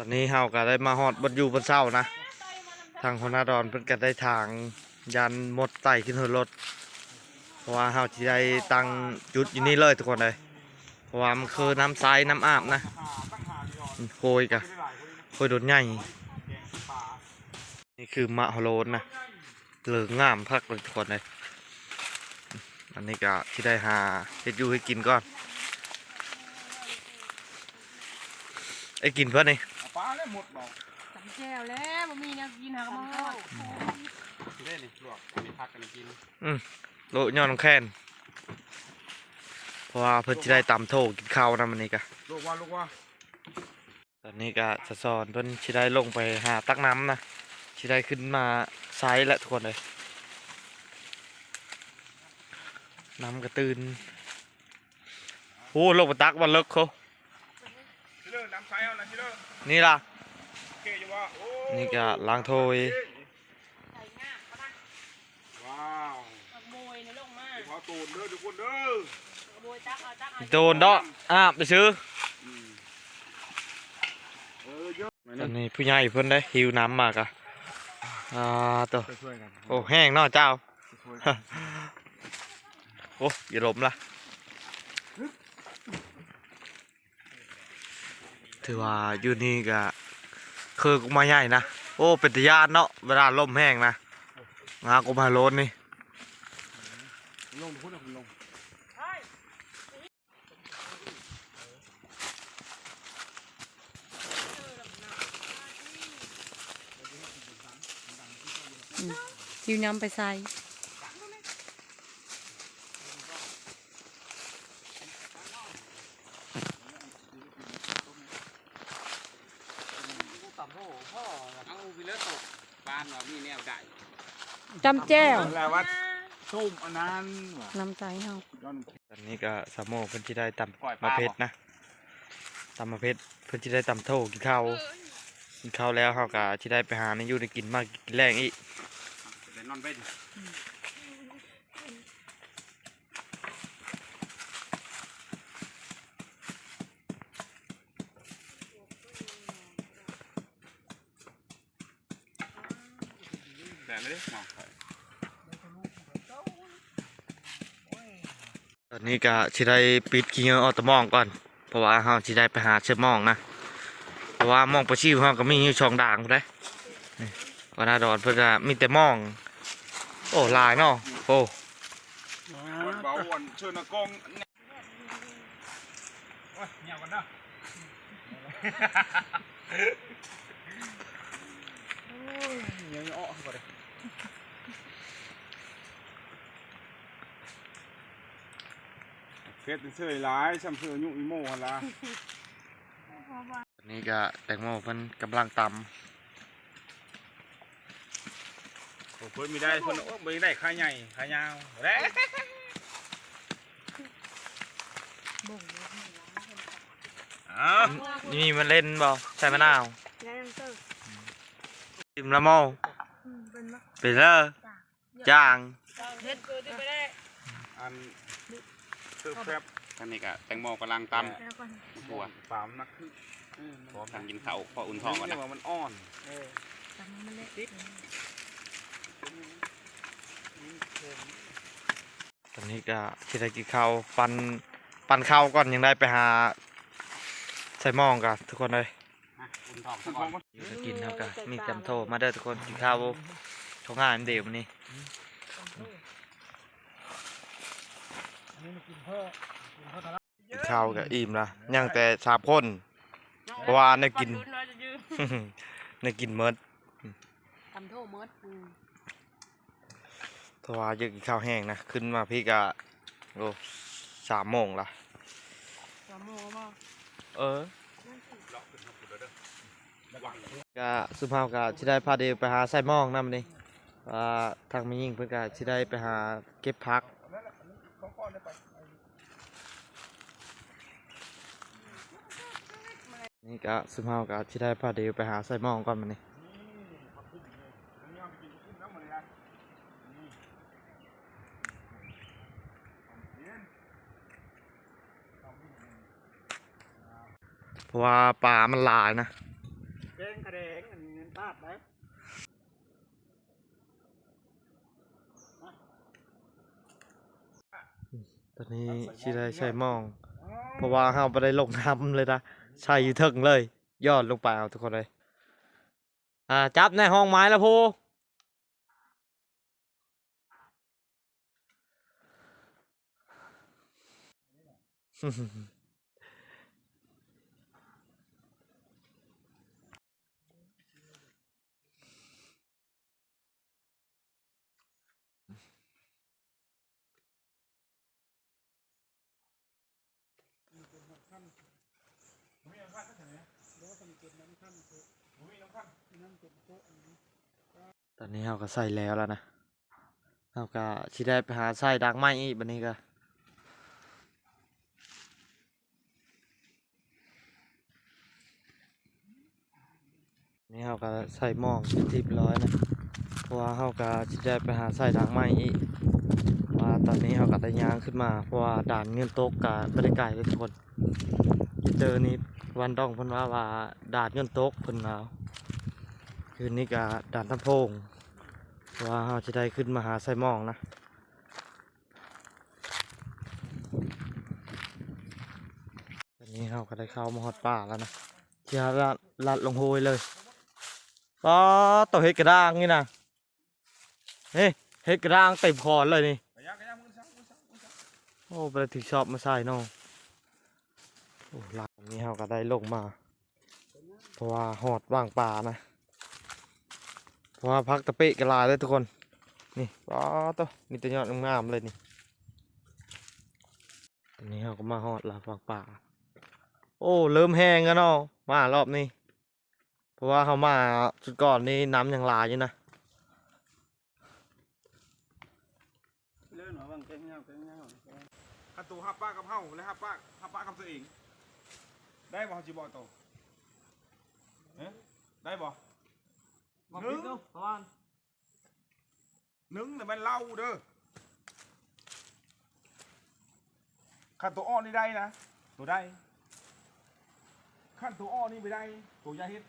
ຕອນນີ້ເຮົາກໍໄດ້ມາຮອດບ່ອນຢູ່ບ່ອນເຊົານະ ທາງຫົວໜ້າດອນເພິ່ນກໍໄດ້ຖາງ ຢ້ານມົດໄຕ່ຂຶ້ນເຮືອລົດ ເພາະວ່າເຮົາຊິໄດ້ຕັ້ງຈຸດຢູ່ນີ້ເລີຍທຸກຄົນເອີຍ ເພາະວ່າມັນຄືນ້ຳໃຊ້ນ້ຳອາບນະ ໂຄຍກະ ໂຄຍໂດນໃຫຍ່ ນີ້ຄືມະຫະໂລນນະ ເລີງງາມຄັກເລີຍທຸກຄົນເອີຍ ອັນນີ້ກະຊິໄດ້ຫາເຮັດຢູ່ເຮັດກິນກ່ອນ ໄດ້ກິນເພິ່ນນີ້ ເອົາປາແລ້ວໝົດບໍ່ ຕຳແຈ່ວແລ້ວ ບໍ່ມີແນວກິນຫາກະມາຮອດ ເດ້ນີ້ລວກ ມີຜັກກັນກິນ ອືມ ໂລະຍ້ອນນ້ຳແຂງ ເພາະວ່າເພິ່ນຊິໄດ້ຕຳໂທກິນເຂົ້ານຳ ອັນນີ້ກະ ລວກວ່າ ລວກວ່າ ຕອນນີ້ກະສະສອນເພິ່ນຊິໄດ້ລົງໄປຫາຕັກນ້ຳນະ ຊິໄດ້ຂຶ້ນມາໃຊ້ແລ້ວທຸກຄົນເອີຍ ນ້ຳກະຕື່ນ ໂອ້ ລົງໄປຕັກວ່າເລິກໂຄ ນີ້ລະ ນີ້ກະລ້າງຖ້ວຍ ວ້າວ ໂມຍນະລົງມາ ເອົາໂຕນເດີທຸກຄົນເດີ ໂມຍຕັກເອົາ ຕັກເອົາ ໂຕນເດາະ ອາບໄປຊື້ ອືມ ເອີ ຕອນນີ້ຜູ້ໃຫຍ່ເພິ່ນໄດ້ຫິ້ວນ້ຳມາກະ ອ່າ ໂຕ ຊ່ວຍໆກັນ ໂອ້ ແຮງເນາະເຈົ້າ ຊ່ວຍໆກັນ ໂອ້ ຢ່າລົ້ມລະ. ຖືວ່າຢູ່ນີ້ກະຄືກົກໄມ້ໃຫຍ່ນະ ໂອ້ ເປັນຕາຢ້ານເນາະ ເວລາລົມແຮງນະ ງາກົກໄມ້ໂລນນີ້ ລົງພຸ້ນ ລົງ ຫິ້ວນ້ຳໄປໃສ່ ເອົາໄປເລີຍໂຕ ປານວ່າມີແນວໃດ ຕຳແຈ່ວ ແລ້ວວ່າຕົ້ມອັນນັ້ນວ່າ ນ້ຳໃສເຮົາ ຕອນນີ້ກະສາວໂມເພິ່ນຊິໄດ້ຕຳໝາກເຜັດນະ ຕຳໝາກເຜັດ ເພິ່ນຊິໄດ້ຕຳໂທກິນເຂົ້າ ກິນເຂົ້າແລ້ວເຮົາກະຊິໄດ້ໄປຫາແນວຢູ່ແນວກິນມາກິນແລງອີກ ໄປນອນເວັນ. ຕອນນີ້ກະຊິໄດ້ປິດຂີ້ເຫຍື້ອອອກແຕ່ໝ້ອງກ່ອນ ເພາະວ່າເຮົາຊິໄດ້ໄປຫາເຊາະໝ້ອງນະ ເພາະວ່າໝ້ອງປາຊິວເຮົາກະມີຢູ່ສອງດ່າງພຸ້ນເດ້ ນີ້ ກໍໜ້າດອນເພິ່ນກະມີແຕ່ໝ້ອງ ໂອ້ ຫຼາຍເນາະ ໂອ້ ເບົາອັນເຊີນນະກອງ ໂອ້ຍ ເຫຍກັນເດີ ໂອ້ຍ ເຫຍເຫຍເອາະເຂົ້າໄປເດີ ເຮັດເຊີຍຫຼາຍ ຊ່ຳເຊີຍອາຍຸອີໂມຫັ້ນລະ ນີ້ກະແຕງໂມເພິ່ນກຳລັງຕຳ ໂອ້ ເພິ່ນມີໄດ້ ເພິ່ນ ໂອ້ ບໍ່ໄດ້ຂາໃຫຍ່ຂາຍາວ ເດ້ ເອົາ ມີມະເລັນບໍ່ ໃສ່ມະນາວ ຊິມລະໂມ ເປັນເລີ ຈາງ ເຮັດ ອັນ ເຊີບແຊບ ອັນນີ້ກະແຕງໂມກຳລັງຕຳ ແລ້ວກ່ອນ ທົ່ວ ປາມັນໜັກຄື ເອີ ມັນ ກຳລັງກິນເຂົ້າ ພໍອຸ່ນທ້ອງກ່ອນນະ ມັນອ່ອນ ເອີ ຕຳໃຫ້ມັນເລະ ຕອນນີ້ກະຊິໄດ້ກິນເຂົ້າ ປັ່ນ ປັ່ນເຂົ້າກ່ອນ ຍັງໄດ້ໄປຫາໃສ່ໝ້ອງກະທຸກຄົນເອີຍ ຢູ່ກະກິນເຮົາກະມີແຕ່ໂທ ມາເດີທຸກຄົນ ກິນເຂົ້າທ້ອງຫານເດມື້ນີ້ ກິນເຂົ້າກະອີ່ມລະ ຍັງແຕ່ສາມຄົນ ເພາະວ່າແນວກິນ ແນວກິນໝົດ ຕຳໂທໝົດ ອືມ ເພາະວ່າຢາກກິນເຂົ້າແຮງນະ ຂຶ້ນມາພີ້ກະ ໂອ້ ສາມໂມງລະ ສາມໂມງແລ້ວບໍ່ ເອີ ກະຊຸມເຮົາກະຊິໄດ້ພາເດວໄປຫາໃສ່ໝ້ອງນຳນີ້ ວ່າທາງແມ່ຍິງເພິ່ນກະຊິໄດ້ໄປຫາເກັບຜັກ ນີ້ກະຊຸມເຮົາກະຊິໄດ້ພາເດວໄປຫາໃສ່ໝ້ອງກ່ອນບາດນີ້ ເພາະວ່າປາມັນຫຼາຍນະ ຂະແດງ ອັນນີ້ເງິນບາດໄດ໋. ຕອນນີ້ຊິໄດ້ໃສ່ໝອງ ເພາະວ່າເຮົາບໍ່ໄດ້ລົງນ້ຳເລີຍນະ ໃສ່ຢູ່ເທິງເລີຍ ຢອດລົງໄປເອົາ ທຸກຄົນເອີຍ. ອ່າ ຈັບແນ່ ຫ້ອງໄມ້ລະໂພ. ຕອນນີ້ເຮົາກໍໃສ່ແລ້ວລະນະ ເຮົາກໍຊິໄດ້ໄປຫາໃສ່ດາກໄມ້ອີກ ບັດນີ້ກໍ ນີ້ເຮົາກໍໃສ່ໝອງເປັນທີ່ຮຽບຮ້ອຍນະ ເພາະວ່າເຮົາກໍຊິໄດ້ໄປຫາໃສ່ດາກໄມ້ອີກ ວ່າຕອນນີ້ເຮົາກໍໄດ້ຍ່າງຂຶ້ນມາ ເພາະວ່າດ່ານເງິນຕົກກໍບໍ່ໄດ້ໄກເດ້ທຸກຄົນ. ເຈີນີ້ວັນດອງເພິ່ນວ່າ ວ່າດ່ານເງິນຕົກເພິ່ນວ່າ ຄືນນີ້ກໍດ່ານຕຳໂພງ ເພາະວ່າເຮົາຊິໄດ້ຂຶ້ນມາຫາໃສ່ໝອງນະ. ຕອນນີ້ເຮົາກໍໄດ້ເຂົ້າມາຮອດປ່າແລ້ວນະ ທີ່ເຮົາລັດ ລັດລົງຫ້ວຍເລີຍ. ປາດໂຕ ເຫັດກະດ້າງນີ້ນະ ນີ້ ເຫັດກະດ້າງເຕັມຄອນເລີຍນີ້. ໂອ້ ບໍ່ໄດ້ຖືຊອບມາໃສ່ເນາະ. ໂອ້ ຫຼັງນີ້ເຮົາກໍໄດ້ລົງມາ ເພາະວ່າຮອດຫວ່າງປ່ານະ ເພາະວ່າຜັກຕະເປະກໍຫຼາຍເດ້ທຸກຄົນ. ນີ້ ປາດໂຕ ມີແຕ່ຍອດງາມໆເລີຍນີ້. ຕອນນີ້ເຮົາກໍມາຮອດລະຫວ່າງປ່າ. ໂອ້ ເລີ່ມແຫ້ງແລ້ວເນາະ ມາຮອບນີ້ ເພາະວ່າເຮົາມາຊຸດກ່ອນນີ້ນ້ຳຍັງຫຼາຍຢູ່ນະ. ເລີນວ່າຫວ່າງແກງຍາວ ແກງຍາວ ຄັນໂຕຮັບປາກັບເຮົາ ແລະ ຮັບປາ ຮັບປາກັບຕົວເອງ ໄດ້ບໍ່? ເຮົາຊິບອກໂຕ ຮະ ໄດ້ບໍ່? ບອກຜິດເນາະ ປະມານ ໜຶ່ງນະແມ່ນເຫຼົ້າເດີ. ຄັນໂຕອ່ອນນີ້ໄດ້ນະ ໂຕໄດ້. ຄັນໂຕອ່ອນນີ້ບໍ່ໄດ້ ໂຕຢ່າເຮັດ.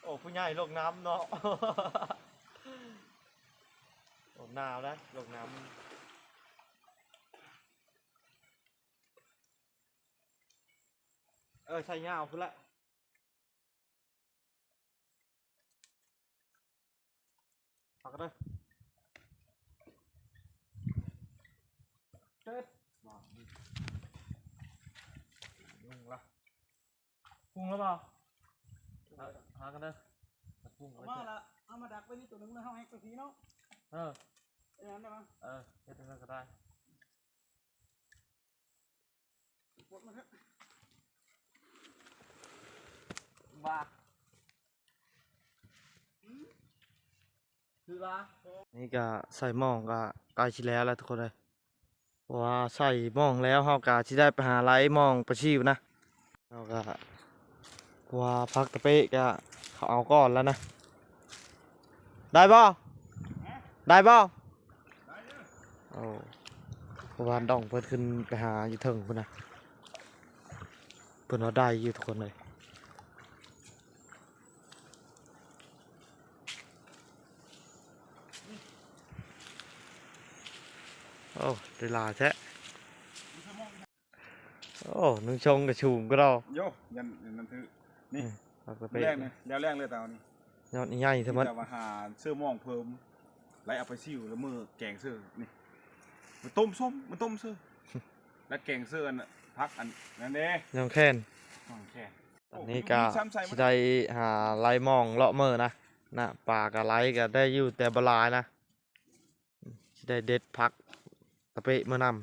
ໂອ້ ຜູ້ໃຫຍ່ລົງນ້ຳເນາະ. ໂອ້ ໜາວນະ ລົງນ້ຳ. ເອີ ໃສ່ຍາວພຸ້ນແຫຼະ. ພັກເດີ ເຈັບ ມາ ຍຸງລະ ພຸ້ງແລ້ວບໍ່? ຫາ ຫາກັນເດີ ພຸ້ງ ເອົາມາລະ ເອົາມາດັກໄວ້ນີ້ຕົວໜຶ່ງ ແລ້ວເຮົາແຮັກໄປພີ້ເນາະ. ເອີ ເຮັດແນວນັ້ນໄດ້ບໍ່? ເອີ ເຮັດແນວນັ້ນກໍໄດ້. ນີ້ກະໃສ່ໝອງກະໃກ້ຊິແລ້ວແລ້ວທຸກຄົນເອີຍ ເພາະວ່າໃສ່ໝອງແລ້ວ ເຮົາກະຊິໄດ້ໄປຫາໄລ່ໝອງປາຊິວນະ. ເຮົາກະ ເພາະວ່າຜັກຕະເປະກະເຂົາເອົາກ່ອນແລ້ວນະ. ໄດ້ບໍ່? ໄດ້ບໍ່? ໂອ້ ເພາະວ່າດອງເພິ່ນຂຶ້ນໄປຫາຢູ່ເທິງພຸ້ນນະ ເພິ່ນວ່າໄດ້ຢູ່ທຸກຄົນເອີຍ. ໂອ້ ໄດ້ຫຼາຍແທ້. ໂອ້ ໜຶ່ງຊ່ອງກໍສູງກວ່າເນາະ. ໂຢ ຍັນ ຍັນຖືກ ນີ້ ອືມ ຜັກຕະເປະ ແລງເລີຍ ແລ້ວແລງເລີຍຕານີ້. ຍອດໃຫຍ່ແທ້ໝົດ ແຕ່ວ່າຫາເສື້ອມອງເພີ່ມ ໄລ່ເອົາໄປຊິວ ແລ້ວມື້ແກງເສື້ອນີ້ ມາຕົ້ມສົ້ມ ມາຕົ້ມເສື້ອ. ແລ້ວແກງເສີອັນຜັກອັນນັ້ນເດ້ ຍອງແຄນ ຍອງແຄນ. ຕອນນີ້ກໍ ໂອ້ ມີຊ້ຳໃສ່ ຊິໄດ້ຫາໄລ່ມອງເລາະເມີນະ ນະ ປາກໍໄລ່ກໍໄດ້ຢູ່ ແຕ່ບໍ່ຫຼາຍນະ ຊິໄດ້ເດັດຜັກຕະເປະເມືອນຳ.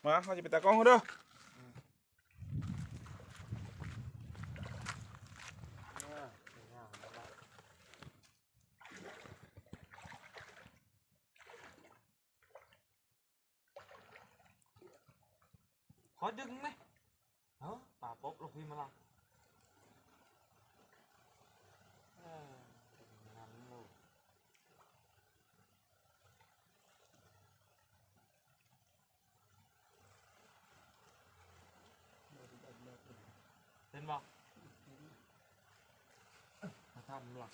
ມາ ເຮົາຈະໄປຕາກ້ອງເດີ. ຂໍດຶງແດ່. ເອົ້າ ປາປົບລົງພີ້ມາລະ. ເອີ ງາມໂລດ. ເຫັນບໍ່? ມາທຳລະ.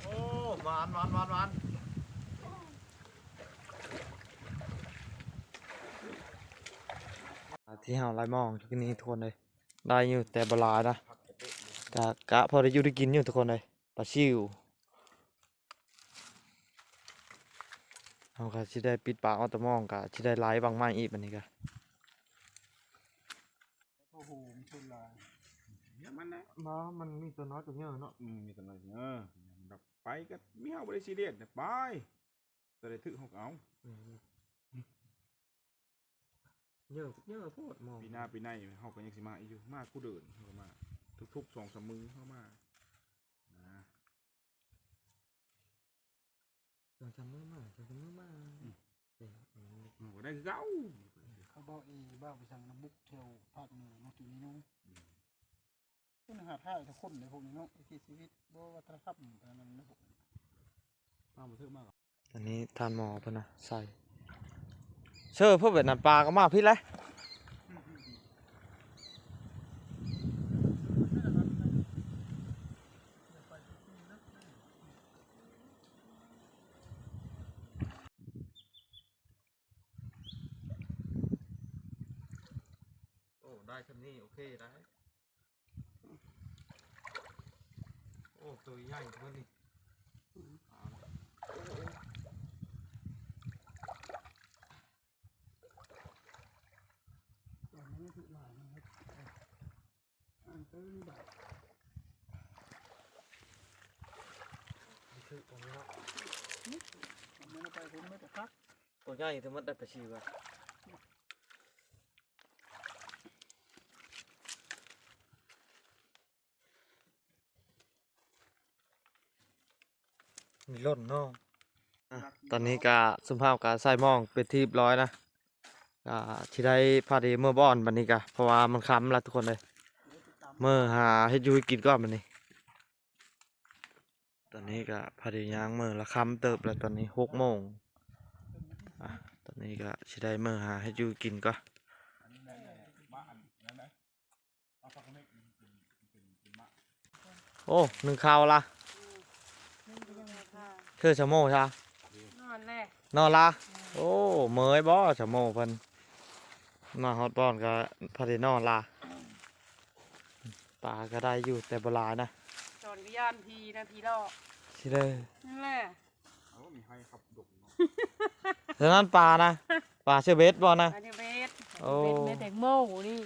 ໂອ້ ໝານ ໝານ ໝານ ໝານ. ທີ່ເຮົາໄລ່ມອງຢູ່ນີ້ທຸກຄົນເອີຍ ໄດ້ຢູ່ແຕ່ບໍ່ຫຼາຍນະ ກະ ກະພໍໄດ້ຢູ່ໄດ້ກິນຢູ່ທຸກຄົນເອີຍ ປາຊິວ. ເຮົາກະຊິໄດ້ປິດປາກເອົາແຕ່ມອງ ກະຊິໄດ້ໄລ່ບັ້ງໄມ້ອີກ ບາດນີ້ກະ ໂອ້ໂຫ ມັນຊົນຫຼາຍ. ມັນນະ ບໍ່ ມັນມີຕົວນ້ອຍຕົວໃຫຍ່ເນາະ. ອືມ ມີຕົວນ້ອຍຕົວໃຫຍ່ ມັນດອກໄປ ກະມີ ເຮົາບໍ່ໄດ້ຊີຣຽສນະ ໄປ ຕົວໃດຖືກເຮົາກະເອົາ. ອືມ ເຍີະ ເຍີະໂພດມອງ. ປີໜ້າປີໃນເຮົາກໍຍັງຊິມາອີກຢູ່ ມາຄູ່ເດີນ ເຮົາກໍມາທຸກໆສອງສາມມື້ເຮົາມານະ. ສອງສາມມື້ມາ ສອງສາມມື້ມາ. ອືມ ເອີ ເຮົາກໍໄດ້ຄືເກົ່າ. ເຂົາເວົ້າອີ ເວົ້າໄປທາງນຳບຸກແຖວພາກເໜືອເນາະ ຈຸນີ້ເນາະ. ອືມ ເປັນຫາທ້າຍທຸກຄົນໃນພວກນີ້ເນາະ ວິຖີຊີວິດບໍ່ ວັດທະນະທຳ ອັນນັ້ນນະ ພວກນີ້ ມາບໍ່ຖືກມາ. ອັນນີ້ທ່ານໝໍເພິ່ນນະ ໃສ່ເຊີເພິ່ນເປັນນັ້ນ ປາກໍມາພີ້ແຫຼະ. ໂອ້ ໄດ້ຊ່ຳນີ້ ໂອເຄໄດ້. ໂອ້ ໂຕໃຫຍ່ເບິດນີ້. ອັນນີ້ຖືກຫຼາຍນະ ອັນຕື່ນບາດ ຖືກຕົວນີ້ເນາະ. ມັນໄປ ມັນໄປຄັກ ໂຕໃຫຍ່ ຖືກໝົດໄດ້ປາຊິວ. ມີລົ້ນເນາະ. ອ່ະ ຕອນນີ້ກະຊຸມເຮົາກະໃສ່ມອງເປັນທີ່ຮຽບຮ້ອຍນະ ກະຊິໄດ້ພາເດເມືອບ້ອນບາດນີ້ກະ ເພາະວ່າມັນຄ່ຳລະທຸກຄົນເອີຍ. ເມືອຫາເຮັດຢູ່ເຮັດກິນກ່ອນບາດນີ້. ຕອນນີ້ກະພາເດຍ່າງເມືອລະ ຄ່ຳເຕີບລະ ຕອນນີ້ຫົກໂມງ. ອ່ະ ຕອນນີ້ກະຊິໄດ້ເມືອຫາເຮັດຢູ່ກິນກ່ອນ. ໂອ້ ໜຶ້ງເຂົ້າລະ ອືມ ເທື່ອຊະໂມຊະ ນອນແລະ ນອນລະ. ໂອ້ ເມີຍບໍ່ຊະໂມເພິ່ນ ມາຮອດບ່ອນກະພໍໄດ້ນອນລະ. ປາກະໄດ້ຢູ່ແຕ່ບໍ່ຫຼາຍນະ ສອນກະຢ້ານຜີນະ ຜີຫຼອກ ຊິເດີ ນັ້ນແຫຼະ. ໂອ້ ມີໄຮ່ຂັບດົງເນາະ. ສະນັ້ນປານະ ປາເຊເບັດບໍ່ນະ? ປາເຊເບັດ ໂອ້ ເບັດແມ່ແຕງໂມນີ້.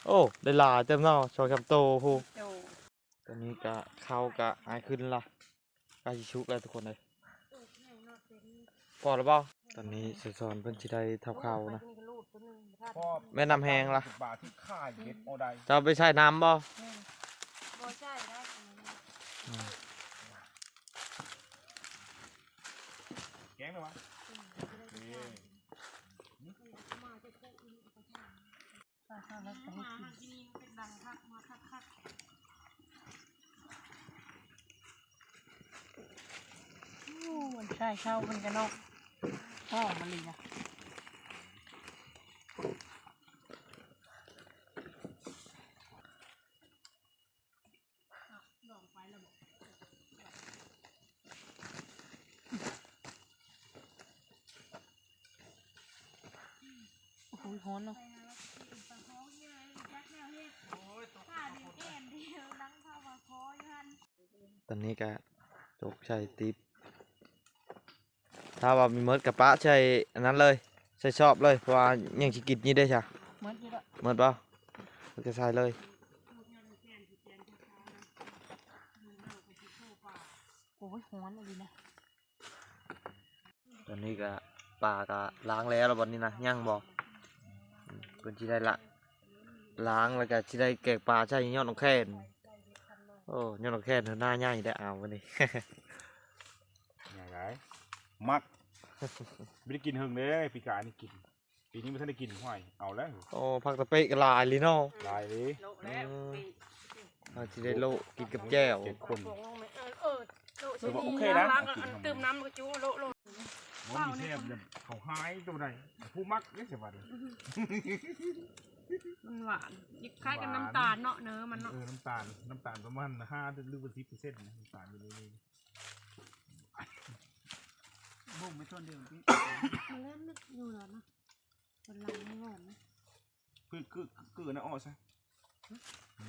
ໂອ້ ໄດ້ຫຼາຍເຕີບເນາະ ສອງສາມໂຕພຸ້ນ. ໂດຍ ຕອນນີ້ກະເຂົ້າກະອາຍຂຶ້ນລະ ໃກ້ຊິສຸກແລ້ວທຸກຄົນເອີຍ. ພໍແລ້ວບໍ່? ຕອນນີ້ສາວສອນເພິ່ນຊິໄດ້ທຳເຂົ້ານະ. ແມ່ນນ້ຳແຫ້ງລະ ເຈົ້າໄປໃສ່ນ້ຳບໍ່? ບໍ່ໃສ່ໄດ້. ແກງແລ້ວວະ? ໂອ້ ມັນໃສ່ເຂົ້າເພິ່ນກະເນາະ ຫອມມາລີນະ. ໂອ້ຍ ຮ້ອນເນາະ. ຕອນນີ້ກະຈົກໃສ່ຕິບ ຖ້າວ່າມີໝົດກະປະໃສ່ອັນນັ້ນເລີຍ ໃສ່ຊອບເລີຍ ເພາະວ່າຍັງຊິກິນຢູ່ເດ້ຊະ. ໝົດຢູ່ແລ້ວ ໝົດບໍ່? ມັນກະໃສ່ເລີຍ. ໂອ້ຍ ຮ້ອນອີ່ຫຼີນະ. ຕອນນີ້ກະປາກະລ້າງແລ້ວລະ ບັດນີ້ນະ ຍັງບໍ່? ອືມ ເພິ່ນຊິໄດ້ລະ ລ້າງແລ້ວກະຊິໄດ້ແກງປາໃສ່ຍອດໜອງແຄນ. ໂອ້ ຍອດໜອງແຄນເຮົາໜ້າໃຫຍ່ໄດ໋ ເອົາມື້ນີ້ ໃຫຍ່ຫຼາຍ ມັກ ບໍ່ໄດ້ກິນເຫິງເດ້ ປີກາຍນີ້ກິນ ປີນີ້ບໍ່ທັນໄດ້ກິນ. ຫ້ວຍ ເອົາແລ້ວ ໂອ້ ຜັກຕະເປະກະຫຼາຍລີເນາະ ຫຼາຍລີ. ອືມ ເຮົາຊິໄດ້ໂລະກິນກັບແຈ່ວ ເຈັດຄົນ. ເອີ ໂອເຄນະ ຕື່ມນ້ຳກະຈຸໂລະໂລະ. ບໍ່ມີແຊບ ເຂົາຫາຍໂຕໃດ ຜູ້ມັກເດ້ ສະບາດນີ້ ມັນຫວານ ຄ້າຍກັບນ້ຳຕານເນາະ ເນີມັນເນາະ. ເອີ ນ້ຳຕານ ນ້ຳຕານປະມານຫ້າຫຼືວ່າສິບເປີເຊັນ ນ້ຳຕານຢູ່ໃນນີ້. ບົ່ງໄປສ່ວນດຽວຕິ ມັນເລີ່ມນຶກຢູ່ແລ້ວນະ ມັນຫຼັງມັນຮ້ອນນະ. ຄື ຄື ຄືອັນນັ້ນອອກຊະ.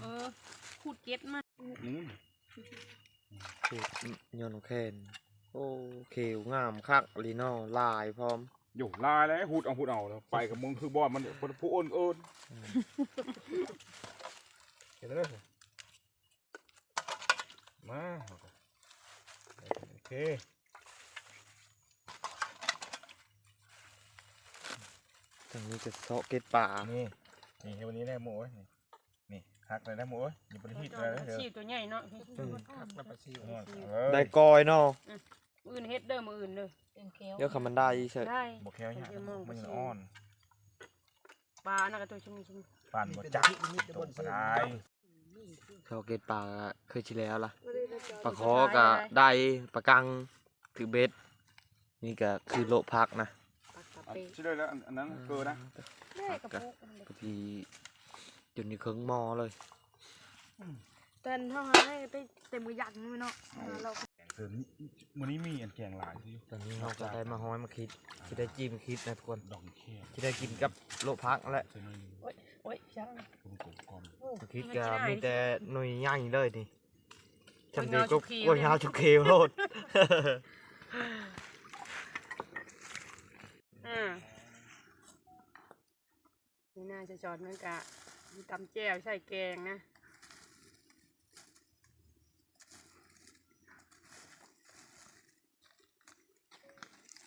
ເອີ ຂູດເກັດມາ. ອືມ ຂູດຍອດແຄນ. ໂອ້ ເຂຽວງາມຄັກອີ່ຫຼີເນາະ ຫຼາຍພ້ອມ. ໂຢ ຫຼາຍແລ້ວ ຫຸດເອົາ ຫຸດເອົາ ໄປກັບມຶງຄືບ່ອນມັນ ຜູ້ໂອນເອີນ. ອືມ ເຮັດໄດ້. ມາ ໂອເຄ ທາງນີ້ຈະເຊາະເກັບປາ. ນີ້ ນີ້ ເຮັດແບບນີ້ແຫຼະໝູເອີຍ ນີ້ ນີ້ ຫັກໄດ້ແລ້ວໝູເອີຍ ຢ່າໄປຮີດເດີ. ປາຊິວໂຕໃຫຍ່ເນາະ. ອືມ ຫັກແລ້ວປາຊິວ ໄດ້ກ້ອຍເນາະ. ອືມ ມື້ອື່ນເຮັດເດີ ມື້ອື່ນເດີ. ເດີ ຄັນມັນໄດ້ເສີ ໄດ້ ບໍ່ແຄວຫຍັງ ມັນອ່ອນ. ປາອັນນັ້ນກະໂຕຊຸມ ປານບໍ່ຈັກ ໂຕກະໄດ້. ເຂົາເກັບປາກະຄືຊິແລ້ວລະ ປາຄໍກະໄດ້ ປາກັງຖືເບັດ. ນີ້ກະຄືໂລະຜັກນະ ຊິໄດ້ແລ້ວ. ອັນ ອັນນັ້ນເກີນນະ ກະພີຈົນຢູ່ເຄິ່ງໝໍ້ເລີຍ. ແຕ່ເຮົາຫາໄດ້ໄປແຕ່ມື້ຢັນເນາະ. ມື້ນີ້ມີອັນແກງຫຼາຍຢູ່. ຕອນນີ້ເຮົາກະໄດ້ມາຮ້ອຍໝາກຂິດ ຊິໄດ້ຈີ່ໝາກຂິດນະທຸກຄົນ ຊິໄດ້ກິນກັບໂລະຜັກຫັ້ນແຫຼະ. ໂອ້ຍ ໂອ້ຍ ໝາກຂິດກະມີແຕ່ໜ່ວຍໃຫຍ່ເລີຍນີ້. ຊ່ຳເດກະ ໂອ້ຍ ຍາວຊຸເຄໂລດ. ອ່າ ນີ້ນາຈະສອນມັນກະມີຕຳແຈ່ວໃສ່ແກງນະ.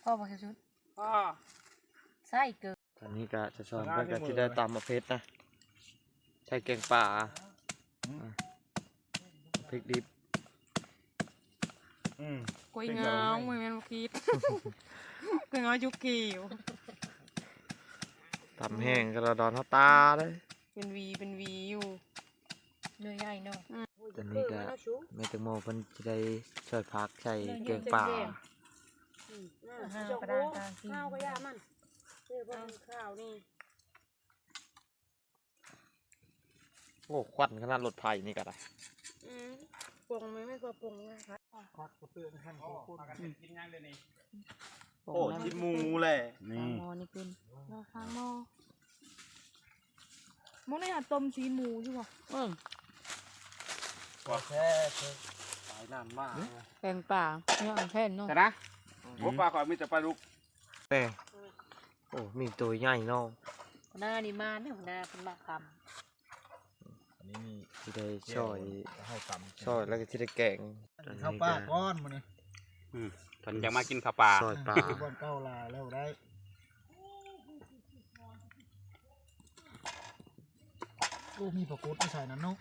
ພໍບໍ່ ສຸດ ພໍ ໃສ່ເກີ. ຕອນນີ້ກະຈະສອນເພິ່ນກະຊິໄດ້ຕຳໝາກເຜັດນະ ໃສ່ແກງປາ. ອືມ ອ່າ ເຜັດດິບ. ອືມ ກ້ວຍງາວ ບໍ່ແມ່ນໝາກຂິດ ກ້ວຍງາວຈຸກເຂວ. ຕຳແຫ້ງກະລະດອນເຮົາຕາເດ້ ເປັນຫວີເປັນຫວີຢູ່ ໜ່ວຍໃຫຍ່ເນາະ. ອືມ ຕອນນີ້ກະແມ່ແຕງໂມເພິ່ນຊິໄດ້ຊອຍຜັກໃສ່ແກງປາ. ອືມ ອ່າ ເຮົາກະຢ່າມັນ ເອີ ເພາະມັນຄາວນີ້. ໂອ້ ຄວັນຂະໜາດລົດໄຟນີ້ກະໄດ້. ອືມ ປົງມັນໄມ່ພໍປົງນະຄະ ພັກກະເຕືອນຫັ້ນ ໂອ້ ກິນໝູແຫຼະ. ນີ້ ໝໍນີ້ເປັນ ຂ້າງໝໍ ມື້ນີ້ຫາຕົ້ມຊີ້ນໝູຢູ່ບໍ່? ເອີ ວ່າແທ້ ຕາຍນານມາກ. ແກງປາ ເນາະ ແຜ່ນເນາະ ຊະນະ. ອືມ ໂອ້ ປາຂ້ອຍມີແຕ່ປາດຸກ. ແຕ່ ໂອ້ ມີໂຕໃຫຍ່ເນາະ. ໜ້ານີ້ມາເດີ ໜ້າເພິ່ນມາຄຳ. ນີ້ຊິໄດ້ຊອຍ ເຮົາຕຳ ຊອຍແລ້ວກໍຊິໄດ້ແກງ ເຂົ້າປ່າກ່ອນມື້ນີ້ ອືມ ເພິ່ນຢາກມາກິນເຂົ້າປາ ຊອຍປາ ບ່ອນເກົ່າຫຼາຍແລ້ວໄດ້ ໂອ້ ມີປາກົດຢູ່ໃສ່ນັ້ນເນາະ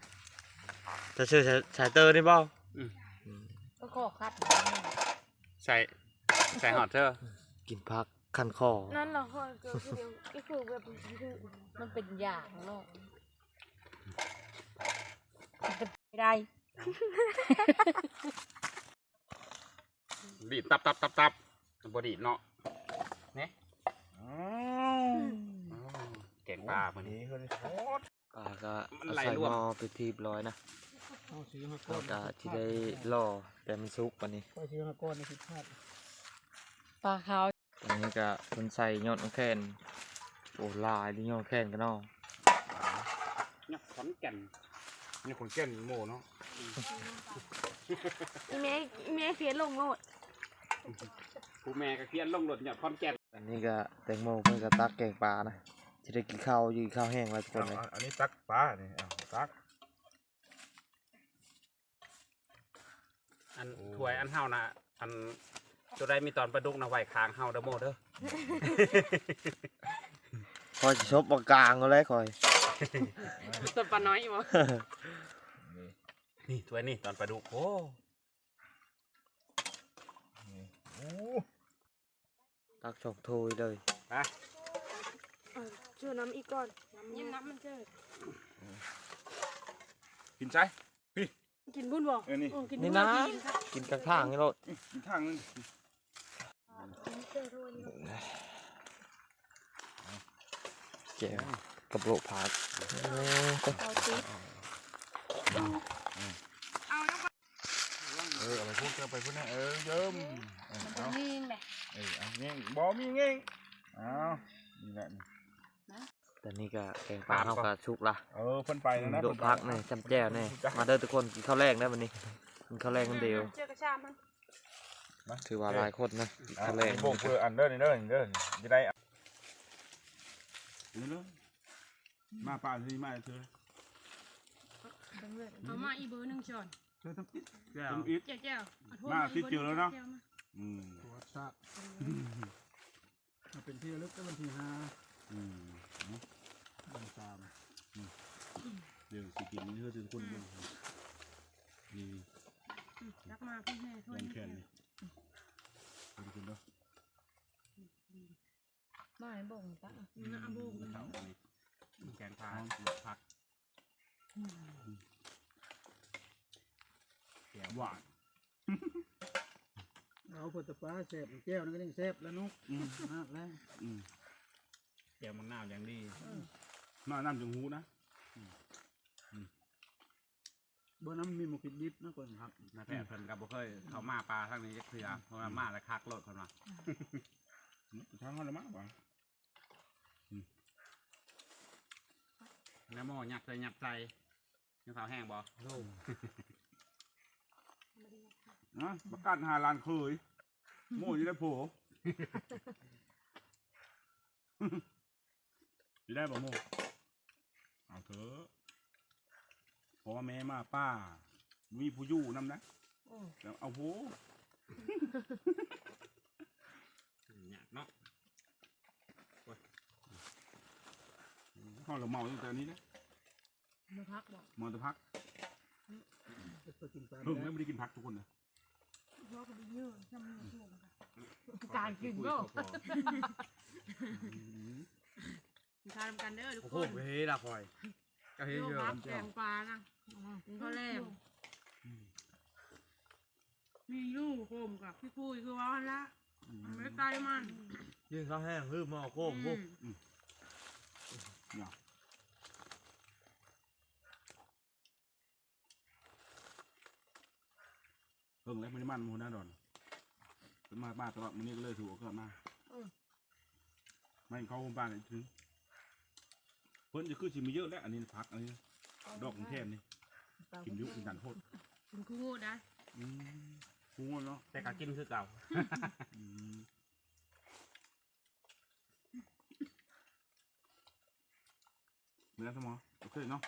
ຈະຊື້ສາຍເຕີນີ້ບໍ່? ອືມ ອືມ ກໍຂໍຄັດ ໃສ່ ໃສ່ຮອດເທີ ກິນຜັກຄັນຄໍ ນັ້ນລະ ຂ້ອຍກໍຄື ກໍຄືແບບ ມັນເປັນຢາງເນາະ ໄດ້ ດີດຕັບໆໆໆ ບໍ່ດີດເນາະ ນີ້ ອືມ ອືມ ແກງປາມື້ນີ້ ປາກໍ ມັນໄຫຼລວມ ເອົາໃສ່ໝໍ້ໄປທີບລອຍນະ ເຮົາກໍຊິໄດ້ລໍ ແຕ່ມັນສຸກປານນີ້ ຂ້ອຍຊິເອົາກ້ອນນີ້ຜິດພາດ ປາຂາວ ອັນນີ້ກໍເພິ່ນໃສ່ຍອດຂອງແຄນ ໂອ້ ຫຼາຍເດ້ຍອດຂອງແຄນກັນເນາະ ຍອດຂອນແກ່ນ ຍອດຂອນແກ່ນໂມເນາະ ອີແມ່ ອີແມ່ເຟດລົງໂລດ ຜູ້ແມ່ກໍຂຽນລົງໂລດຍອດຂອນແກ່ນ ອັນນີ້ກໍແຕງໂມເພິ່ນກໍຕັກແກງປານະ ຊິໄດ້ກິນເຂົ້າຢູ່ ກິນເຂົ້າແຫ້ງແລ້ວທຸກຄົນເອີຍ ເອົາ ອັນນີ້ຕັກປານີ້ ເອົາ ຕັກ ອັນ ໂອ້ ຖ້ວຍອັນເຮົານະ ອັນ ໂຕໃດມີຕອນປາດຸກນະ ໄວ້ຂ້າງເຮົາເດີໂມເດີ ຂ້ອຍຊິສົບເອົາກາງເອົາແຫຼະຂ້ອຍ ຕອນປານ້ອຍບໍ່ ນີ້ ນີ້ຖ້ວຍນີ້ຕອນປາດຸກ ໂອ້ ນີ້ ໂອ້ ຕັກສອງຖ້ວຍເລີຍ ໄປ ເອີ ເຈີນ້ຳອີກກ່ອນ ຍິນນ້ຳມັນເຈີ ກິນໃສ ພີ້ ກິນບຸນບໍ່ ເອີ ນີ້ ເອີ ກິນບຸນ ນີ້ນະ ກິນກັບທາງນີ້ໂລດ ກິນທາງນັ້ນ ແຈ່ວກັບໂລະຜັກ ເອົາຕິ ເອີ ເອົາໄປພຸ້ນ ເອົາໄປພຸ້ນນະ ເອີ ເຢີມ ເອີ ມັນບໍ່ມີແຫຼະ ເອີ ເອົາແງ່ງ ບໍ່ມີແງ່ງ ເອົາ ນີ້ແຫຼະ ຕອນນີ້ກໍແກງປາເຮົາກໍສຸກລະ ເອີ ເພິ່ນໄປແລ້ວນະ ໂລະຜັກແດ່ ຈ້ຳແຈ່ວແດ່ ມາເດີທຸກຄົນ ກິນເຂົ້າແລງເດີມື້ນີ້ ກິນເຂົ້າແລງນຳເດວ ເຈີກະຊາມມັນ ນະ ຖືວ່າຫຼາຍຄົນນະ ກິນເຂົ້າແລງ ເອົາ ໂບກເພື່ອອັນເດີ ນີ້ເດີ ນີ້ເດີ ຈະໄດ້ ນີ້ເດີ ມາປານນີ້ມາເທື່ອ ເອົາມາອີກເບີໜຶ່ງຊ້ອນ ເຈີທຳອິດ ທຳອິດ ແຈ່ວໆ ມາຕິດເຈີແລ້ວເນາະ ແຈ່ວມາ ອືມ ປະຫວັດສາດ ມາເປັນທີ່ລະລຶກໃນວັນທີຫ້າ ອືມ ວັນທີສາມ ອືມ ດຽວຊິກິນເຮືອນທຸກຄົນເບິ່ງ ນີ້ ອືມ ຕັກມາເພິ່ນແດ່ຖ້ວຍແຂນນີ້ ເພິ່ນກິນເດີ ມາໃຫ້ໂບກຕັກ ອືມ ເອົາໂບກ ເຂົ້າອັນນີ້ ແກງປາ ລວກຜັກ ອືມ ແຈ່ວຫວານ ເອົາເພິ່ນແຕ່ປາແຊບ ແຈ່ວນັ້ນກໍຍັງແຊບແລ້ວເນາະ ອືມ ນະແລ້ວ ອືມ ແຈ່ວໝາກນາວຢ່າງດີ ອືມ ມານ້ຳຈຶ່ງຮູ້ນະ ອືມ ອືມ ບໍ່ ນ້ຳມີໝາກພິກດິບນະ ເພິ່ນຮັກ ນາແພດເພິ່ນກໍບໍ່ເຄີຍເຂົ້າມາປ່າທາງນີ້ຈັກເທື່ອ ເພາະວ່າມາແລ້ວຄັກໂລດເພິ່ນວ່າ ທາງເຮົາລະມາວ່າ ອືມ ນ້ຳໝໍ້ຍັດໃສ່ ຍັດໃສ່ ຍັງເຂົ້າແຫ້ງບໍ່? ໂອ້ ນະ ປະກາດຫາຫຼານເຂີຍ ໂມຢູ່ໃນໂພ ຊິໄດ້ບໍ່ໂມ? ເອົາເຖາະ ເພາະວ່າແມ່ມາປ່າ ບໍ່ມີຜູ້ຢູ່ນຳນະ ອືມ ແລ້ວເອົາໂພ ຍາກເນາະ ໂອ້ຍ ເຮົາລະເມົາຕັ້ງແຕ່ນີ້ແຫຼະ ເມົາຜັກບໍ່? ເມົາແຕ່ຜັກ ອືມ ເພິ່ງແລ້ວບໍ່ໄດ້ກິນຜັກທຸກຄົນນະ ການກິນເນາະ ກິນຂ້າວນຳກັນເດີທຸກຄົນ ໂອ້ໂຫ ເຮັດລະຂ້ອຍ ກໍເຮັດຢູ່ ແກງປານະ ກິນເຂົ້າແລງ ອືມ ມີຢູ່ໂຄມກັບພີ່ປຸ້ຍຄືວ່າຫັ້ນລະ ອືມ ໄປໄກມັນ ກິນເຂົ້າແຫ້ງຄືໝໍ້ໂຄມພຸ້ນ ອືມ ອືມ ເບິ່ງແລ້ວ ມື້ນີ້ມັນໝູນະດອນ ເພິ່ນມາ ມາຕະຫຼອດ ມື້ນີ້ກໍເລີຍຖືໂອກາດມາ ອືມ ແມ່ນເຂົ້າໂຮມບ້ານອີກເທື່ອ ເພິ່ນຈະຄືຊິມີເຍອະແຫຼະ ອັນນີ້ຜັກ ອັນນີ້ດອກແຄນນີ້ ກິນຢູ່ກິນກັນໂພດ ກິນຄູ່ມື້ໄດ້ ອືມ ຄູ່ມື້ເນາະ ແຕ່ກໍກິນຄືເກົ່າ ອືມ ເມື່ອສະໝໍ ໂອເຄເນາະ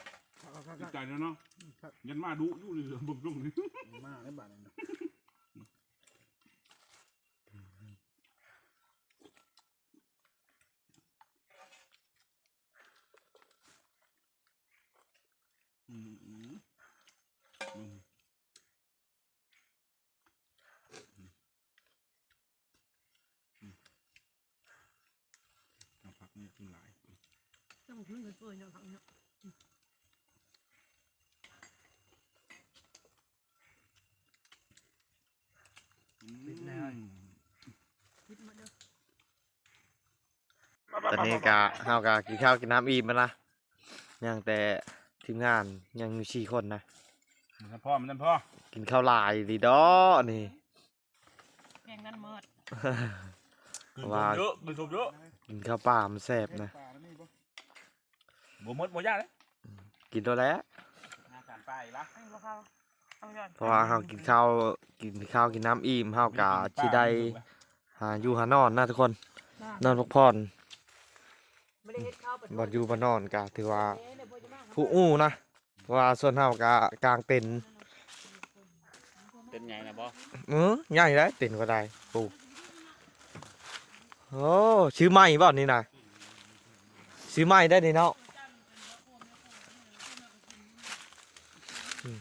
ຕິດໃຈແລ້ວເນາະ ຍັນມາດຸຢູ່ນີ້ ເບິ່ງຊົງນີ້ ມາແລ້ວບາດນີ້ນະ ອືມ ອືມ ອືມ. ເອົາຜັກນີ້ຂຶ້ນຫຼາຍ ເຈົ້າບໍ່ຂຶ້ນເປີດເນາະ ຜັກເນາະ ອືມ ປິດແລ້ວ ປິດໝົດເດີ. ຕອນນີ້ກະ ເຮົາກະກິນເຂົ້າກິນນ້ຳອີ່ມແລ້ວນະ ຍັງແຕ່ທີມງານຍັງຢູ່ສີ່ຄົນນະ ມັນພອ ມັນພອ ກິນເຂົ້າຫຼາຍອີ່ຫຼີດອກນີ້ ແບ່ງກັນໝົດ ຄືນສົມເຍາະ ຄືນສົມເຍາະ ກິນເຂົ້າປ່າມັນແຊບນະ ບໍ່ໝົດບໍ່ຢາກເດ້ ກິນໂລດແຫຼະ ຫາການປ່າອີກລະ ເພາະວ່າເຮົາກິນເຂົ້າ ກິນເຂົ້າກິນນ້ຳອີ່ມ ເຮົາກະຊິໄດ້ຫາຢູ່ຫານອນນະທຸກຄົນ ນອນພັກຜ່ອນ ບໍ່ໄດ້ເຮັດເຂົ້າໄປ ບ່ອນຢູ່ບ່ອນນອນກະຖືວ່າຜູ້ອູ້ນະ ເພາະວ່າສ່ວນເຮົາກະກາງເຕັນ ເຕັນໃຫຍ່ນະບໍ່? ເອີ ໃຫຍ່ໄດ໋ ເຕັນກໍໄດ້ ໂອ້ ໂອ້ ຊື້ໃໝ່ບໍ່ນີ້ນະ? ຊື້ໃໝ່ໄດ້ນີ້ເນາະ ອືມ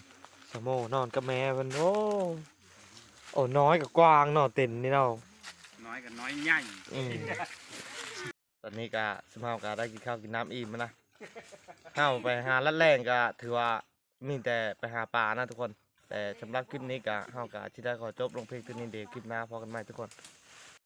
ສາວໂມນອນກັບແມ່ເພິ່ນ ໂອ້ ໂອ້ ນ້ອຍກໍກວ້າງເນາະ ເຕັນນີ້ເນາະ ນ້ອຍກໍນ້ອຍໃຫຍ່ ອືມ ຕອນນີ້ກະຊຸມເຮົາກະໄດ້ກິນເຂົ້າກິນນ້ຳອີ່ມແລ້ວນະ ເຮົາໄປຫາລັດແລ້ງກະຖືວ່າມີແຕ່ໄປຫາປານະທຸກຄົນ ແຕ່ສຳລັບຄລິບນີ້ກະ ເຮົາກະຊິໄດ້ຂໍຈົບລົງພຽງເທົ່ານີ້ເດ ຄລິບໜ້າພໍ້ກັນໃໝ່ທຸກຄົນ.